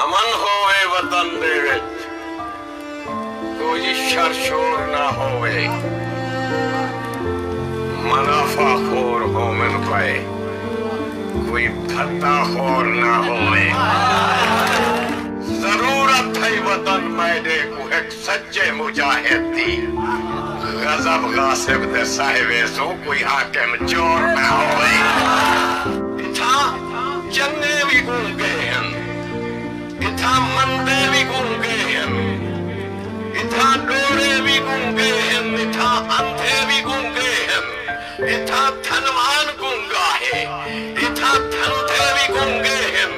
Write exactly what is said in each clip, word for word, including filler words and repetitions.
امن ہووے وطن دے وچ، کوئی شر شور نہ ہووے، منافع خور ہوون پئے، کوئی بھتہ خور نہ ہووے۔ ضرورت ہئی وطن میݙے کوں ہک سچے مجاہد دی، غضب غاصب دے ساہے ویسوں کوئی حاکم چور نہ ہووے۔ اتھاں چنڳے وی گنگے ہن، اتھاں مندے وی گنگے ہن، اتھاں ݙورے وی گنگے ہن، اتھاں اندھے وی گنگے ہن، اتھاں دھنوان گنگا ہے، اتھاں دھندے وی گنگے ہن،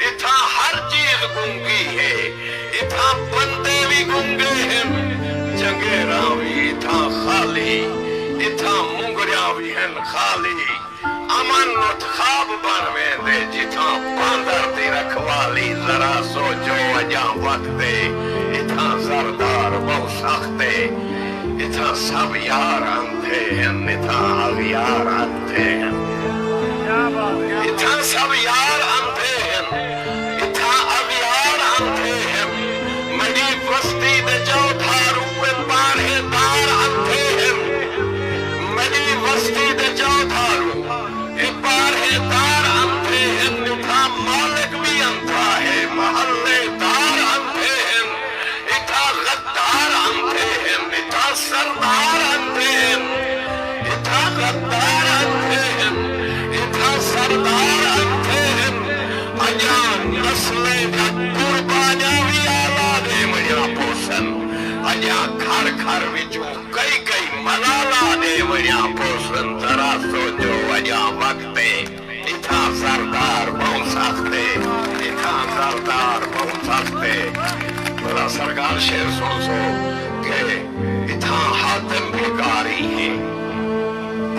اتھاں ہر چیز گنگی ہے، اتھاں بندے وی گنگے ہن، چنگیراں وی اتھاں خالی، اتھاں مونگریاں وی ہن خالی۔ امن ات خواب بݨ ویندے، جتھاں باندر دی رکھوالی۔ ذرا سوچو اڄاں وقت اے، اتھاں زردار ٻہوں سخت اے۔ اتھاں سب یار اندھے ہن، اتھاں اغیار اندھے ہن۔ اتھاں سب یار اندھے ہن، اتھاں اغیار اندھے ہن۔ میݙی وستی دے چودھاروں کوئی پاڑھے دار اندھے ہن۔ میݙی وستی دے چودھاروں اے پاڑھے دار اندھے ہن، اتھاں مالک وی اندھا ہے، محلے دار اندھے ہن، اتھاں غدار اندھے ہن، اتھاں سردار اندھے ہن، اتھاں غدار اندھے ہن، اتھاں سردار اندھے ہن۔ اڄاں نسلیں دا قربانیاں وی آلا ݙیوݨیاں پوسن، اڄاں گھر گھر وچوں کئی کئی ملالہ ݙیوݨیاں پوسن۔ ذرا سوچو اڄاں وقت اے، اتھاں زردار ٻہوں سخت اے، اتھاں زردار ٻہوں سخت اے۔ بھلا سرکار شعر سݨسو کہ اتھاں حاتم بھکاری ہے،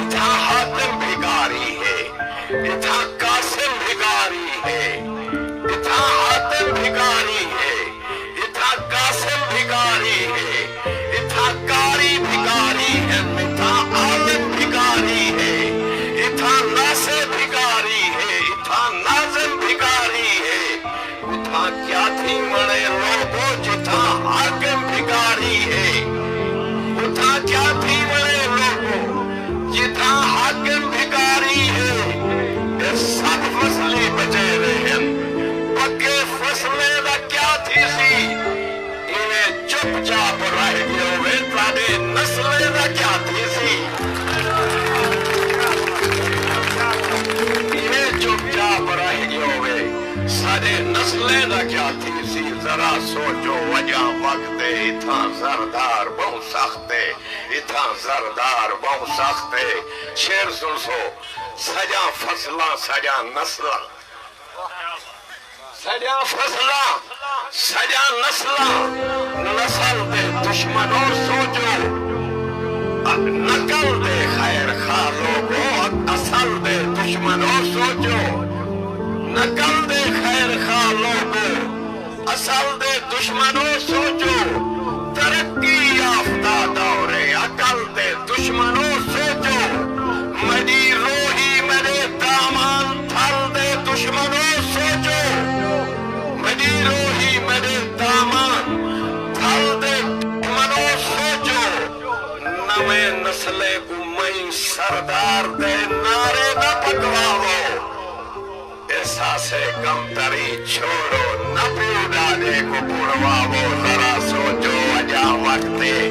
اتھاں حاتم بھکاری ہے، اتھاں قاسم بھکاری ہے، اتھاں حاتم بھکاری ہے، اتھاں قاسم بھکاری ہے، اتھاں قاری بھکاری ہن، اتھاں عالم بھکاری ہے، اتھاں ناصر بھکاری ہے، اتھاں ناظم بھکاری ہے۔ اتھاں کیا تھیوݨ اے لوگو جتھاں حاکم بھکاری ہے؟ اتھاں کیا تھیوݨ اے لوگو جتھاں حاکم بھکاری ہے؟ اے سب فصلی بچیرے ہن، پکے فصلیں دا کیا تھیسی؟ ایویں چپ چاپ رہ ڳیو وے، تہاݙے نسلیں دا کیا تھیسی؟ ایویں چپ چاپ رہ ڳیو وے، ساݙے نسلیں دا کیا تھیسی؟ ذرا سوچو، اڄاں وقت اے، اتھاں زردار ٻہوں سخت اے، اتھاں زردار ٻہوں سخت اے۔ شعر سݨسو، ساݙیاں فصلاں، ساݙیاں نسلاں، ساݙیاں فصلاں، ساݙیاں نسلاں، نسل دے دشمنو سوچو۔ نقل دے خیر خواہ لوگو، اصل دے دشمنو سوچو۔ نقل دے خیر خواہ لوگو، اصل دے دشمنو سوچو۔ ترقی یافتہ دور اے، عقل دے دشمنو سوچو۔ میݙی روہی میݙے دامان تھل دے دشمنو سوچو۔ میݙی روہی میݙے دامان تھل دے دشمنو سوچو۔ نویں نسلیں کوں مئیں سردار دے نعرے نہ پکواوو۔ احساس کمتری چھوڑو، نہ پیو ݙاݙے کوں بݨواوو۔ ذرا سوچو، اڄاں وقت اے،